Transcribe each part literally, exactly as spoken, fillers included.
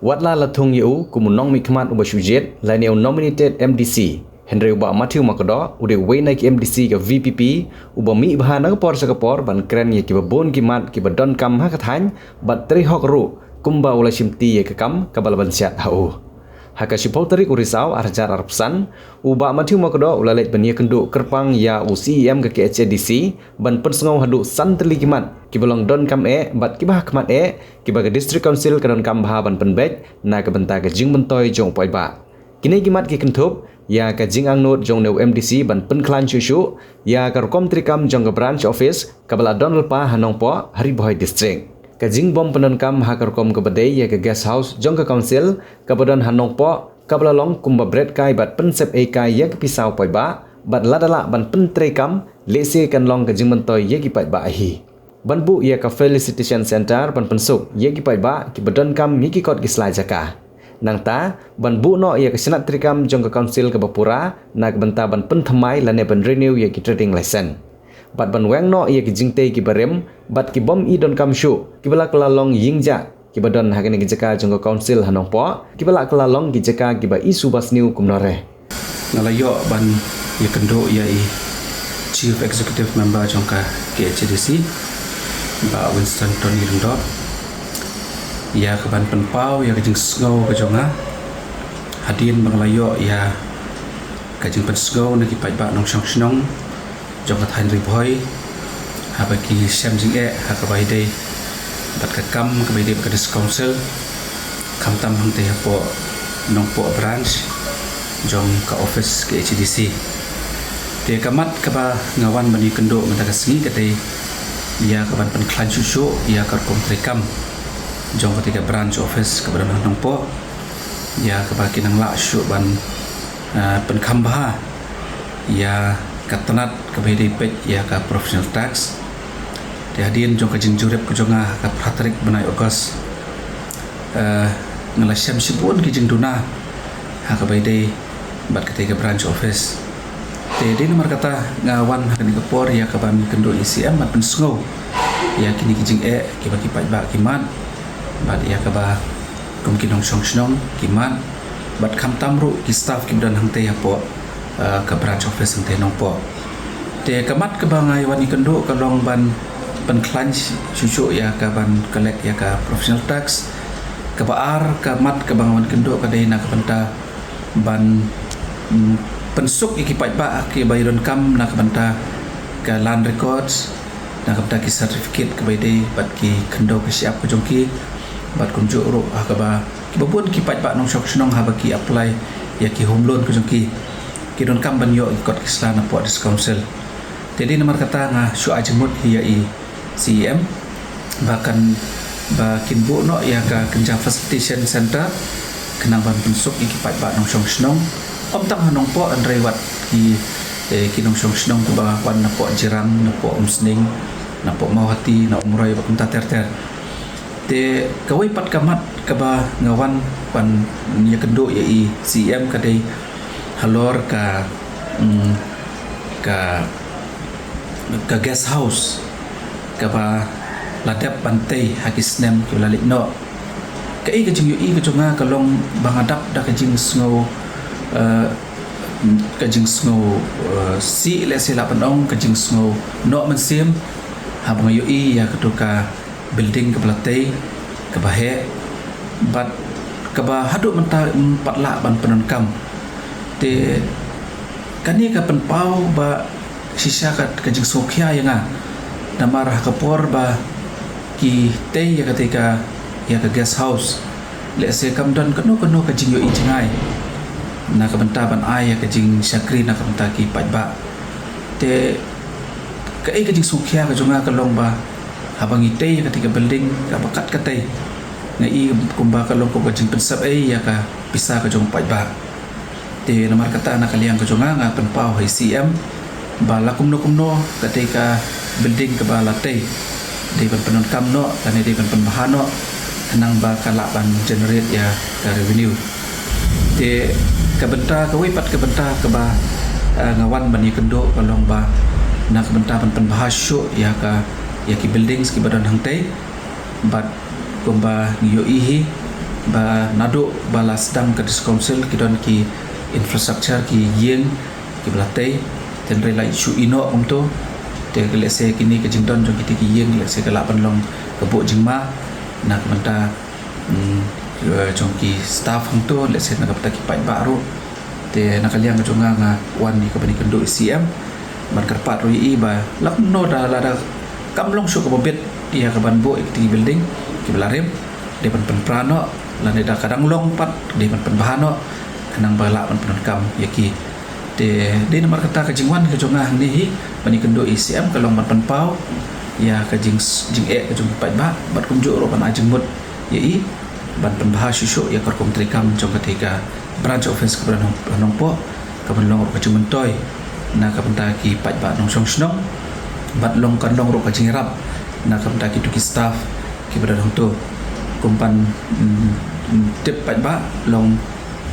Watla la thung ïa u kum u nongmihkhmat uba shu jied lane u nominated M D C, hynrei u Bah Matthew Makdoh u dei uwei na ki M D C ka V P P uba mih bha na ka por sha ka por ban kren ïa kiba bun ki mat kiba donkam ha ka thaiñ bad trei hok ruh kumba u la shimti ïa ka kam kaba la ban siat ha u. Ha ka shiphew tarik u Risaw ar hajar arphew san, u Bah Matthew Makdoh u la leit ban ïakynduh kyrpang ïa u C E M ka K H A D C ban pynsngew haduh san tylli ki mat kiba long donkam eh bad kiba ha khmat eh kiba ka District Council ka donkam bha ban pynbeit na ka bynta ka jingmyntoi jong u paidbah. Kine ki mat ki kynthup ïa ka jingangnud jong une u M D C ban pynkhlaiñ shuh shuh ïa ka rukom treikam jong ka branch office kaba la don lypa ha Nongpoh ha Ri Bhoi District. Ka jingbym pyndonkam ha ka rukom kaba dei ïa ka guest house jong ka Council kaba don ha Nongpoh kaba la long kumba bret kai bad pynsep ei kai ïa ka pisa u paidbah bad lada lah ban pyntreikam lehse kan long ka jingmyntoi ïa ki paidbah hi. Ban buh ïa ka Felicitation Center ban pynsuk ïa ki paidbah kiba donkam ïa ki kot ki slai jaka. Nangta ban buh noh ïa ka shnat treikam jong ka Council kaba pura na ka bynta ban pynthymmai lane ban renew ïa ki trading license. Bad ban weng noh ïa ki jingtei kiba rim bad kibym i donkam shuh kiba la kylla long ïing jah kiba don ha kane ka jaka jong ka Council ha Nongpoh kiba la kylla long ki jaka kiba i suba sniew kumno re. Nga la ïoh ban ïakynduh ïa i Chief Executive Member jong ka K H A D C, Bah Winston Tony Lyngdoh, ïa ka ban pynpaw ïa ka jingsngew ka jong nga hadien ba nga la ïoh ïa ka jingpynsngew na ki paidbah nongshong shnong jong ka thaiñ Ri Bhoi haba ki shem jingeh ha kaba ïadei bad ka kam kaba ïadei bad ka District Council, khamtam hangtei hapoh Nongpoh branch jong ka office K H A D C. Te ka mat kaba nga wan ban ïakynduh mynta ka sngi ka dei ïa ka ban pynkhlaiñ shuh shuh ïa ka rukom treikam jong katei ka branch office kaba don ha Nongpoh, ïa kaba ki nang lah shuh ban, ah, pynkham bha ïa ka tnat kaba ïadei beit ïa ka professional tax. Te hadien jong ka jingjurip ka jong nga ha ka phra tarik bnai August, eh, nga la shem shibun ki jingduna ha kaba ïadei bad katei ka branch office. Te dei namar kata nga wan ha kane ka por ïa ka ban kynduh ïa i C M ban pynsngew ïa kine ki jingeh kiba ki paidbah ki mad bad ïa kaba kum ki nongshong shnong ki mad bad khamtam ruh ki staff kiba don hangtei hapoh, eh, ka branch office hangtei Nongpoh. Te ka mat kaba nga wan ïakynduh ka long ban pynkhlaiñ shuh shuh ïa ka ban collect ïa ka professional tax. Kaba ar ka mat kaba nga wan kynduh ka dei na ka bynta ban, mm, pynsuk ïa ki paidbah kiba ïadonkam na ka bynta ka land records, na ka bynta ki certificate kaba ïadei bad ki khyndew ki shyiap ka jong ki bad kumjuh ruh ha kaba kiba bun ki paidbah nongshong shnong haba ki apply ïa ki home loan ka jong ki, ki donkam ban ïoh ïa ki kot ki sla napoh District Council. Te dei namar kata nga shu ai jingmut hi ïa i C E M ba kan, ba kin buh noh ïa ka kynja facilitation center khnang ban pynsuk ïa ki paidbah nongshong shnong, ym tang ha Nongpoh hynrei wat ki, eh, ki nongshong shnong kiba wan napoh Jirang, napoh Umsning, napoh Mawhati, na Umroi bad kumta ter ter. Te kawei pat ka mat kaba nga wan ban ïakynduh ïa i C E M ka dei halor ka, mm, ka, ka guest house kaba la dep ban tei ha ki snem kiba la leit noh. Kaei ka jingïohi ka jong nga ka long ba nga dap da ka jingsngew, eh, ka jingsngew, eh, sih lehse lah ban ong ka jingsngew noh mynsiem haba nga ïohi ïa kato ka building kaba la tei, kaba heh, bad kaba haduh mynta ym pat lah ban pyndonkam. Te kane ka pynpaw ba shisha ka, ka jingsngewkhia ïa nga. Namar ha ka por ba ki tei ïa katei ka, ïa ka guest house, lehse kam don kano kano ka jingïohi jngai na ka bynta ban ai ïa ka jingshakri na ka bynta ki paidbah. Te kaei ka jingsngewkhia ka jong nga ka long ba haba ngi tei ïa katei ka building kaba kat katei, nga i kumba ka long kum ka jingpynsep ei ïa ka pisa ka jong u paidbah. Te namar kata na ka liang ka jong nga nga pynpaw ha i C E M ba la kumno kumno katei ka building kaba la tei dei ban pyndonkam noh lane dei ban pynbha noh khnang ba ka lah ban generate ïa ka revenue. Te ka bynta, kawei pat ka bynta kaba, eh, nga wan ban ïakynduh ka long ba na ka bynta ban pynbha shuh ïa ka, ïa ki buildings kiba don hangtei. Bad kumba ngi ïohi hi, Ba naduh ba la sdang ka District Council ki don ki infrastructure, ki ïing kiba la tei, te hynrei la shu ïeh noh kumto. Te lehse kine ka jingdon jong kite ki ïing lehse ka lah ban long ka buh jingma na ka bynta, mm, eh, jong ki staff hangto, lehse na ka bynta ki paidbah ruh. Te na ka liang ka jong nga, nga wan ïa kaba ïakynduh ïa i C M ban kyrpad ruh ïa i ba lada kumno, da lada kam long shuh kaba bit ïa ka ban buh ïa kine ki building kiba la rim, dei ban pynpra noh, lane da ka dang long pat dei ban pynbha noh, khnang ba lah ban pyndonkam ïa ki. Te dei namar kata ka jingwan ka jong nga hangne hi ban ïakynduh ïa i C M ka long ban pynpaw ïa ka jing, jingeh ka jong ki paidbah, bad kumjuh ruh ban ai jingmut ïa i ban pynbha shuh shuh ïa ka rukom treikam jong kata ka branch office kaba don ha Nongpoh, kaban long ruh ka jingmyntoi na ka bynta ki paidbah nongshong shnong, bad long, kan long ruh ka jingïarap na ka bynta kito ki staff kiba don hangto. Kum ban, mm, mm, tip paidbah, long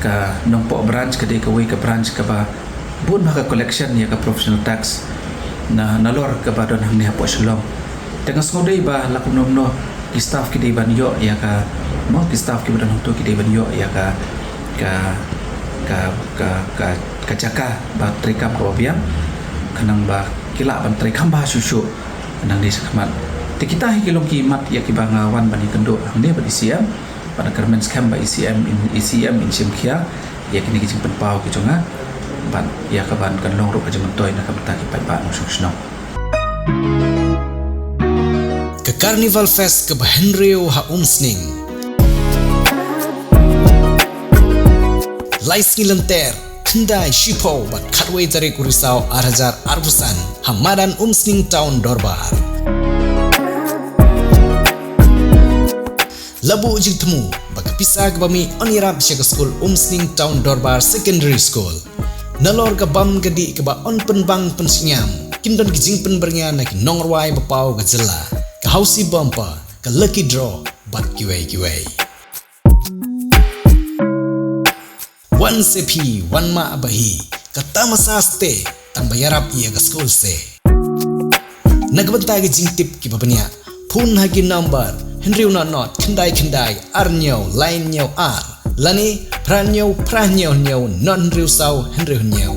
ka Nongpoh branch ka dei kawei ka branch kaba bun bha ka collection ïa ka professional tax na, nalor kaba don hangne hapoh Shillong. Te nga sngewdei ba lada kumno kumno ki staff ki dei ban ïoh ïa ka, mo, ki staff kiba don hangto ki dei ban ïoh ïa ka, ka, ka, ka, ka, ka jaka ba treikam kaba biang, khnang ba ki lah ban treikam bha shuh shuh, khnang dei shakhmat. Te kita hi ki long ki mat ïa kiba nga wan ban ïakynduh hangne bad i C M, bad nga kyrmen skhem ba i C M in, i C M in shim khia ïa kine ki jingpynpaw ki jong nga, bad ïa kaban kan long ruh ka jingmyntoi na ka bynta ki paidbah nongshong shnong. Ka Carnival Fest kaba hynriew ha Umsning. Lai sngi lynter, khyndai, shiphew bad khatwei tarik u Risaw ar hajar arphew san ha madan Umsning Town Dorbar. La buh jingthmu ba ka pisa kaba mih yn ïarap sha ka skul Umsning Town Dorbar Secondary School. Nalor ka bam ka dih kaba yn pynbang pynshngaiñ, kin don ki jingpynbyrngia na ki nongrwai ba paw ka jylla, ka Housie Bumper, ka Lucky Draw bad kiwei kiwei. Wan se phi, wan mah ba hi, ka tamasa sdang, tang ba ïarap ïa ka skul se. Na ka bynta ki jingtip kiba bniah, phone ha ki number hynriew nod nod khyndai khyndai ar hynñiew lai hynñiew ar, lane phra hynñiew phra hynñiew hynñiew nod hynriew saw hynriew hynñiew.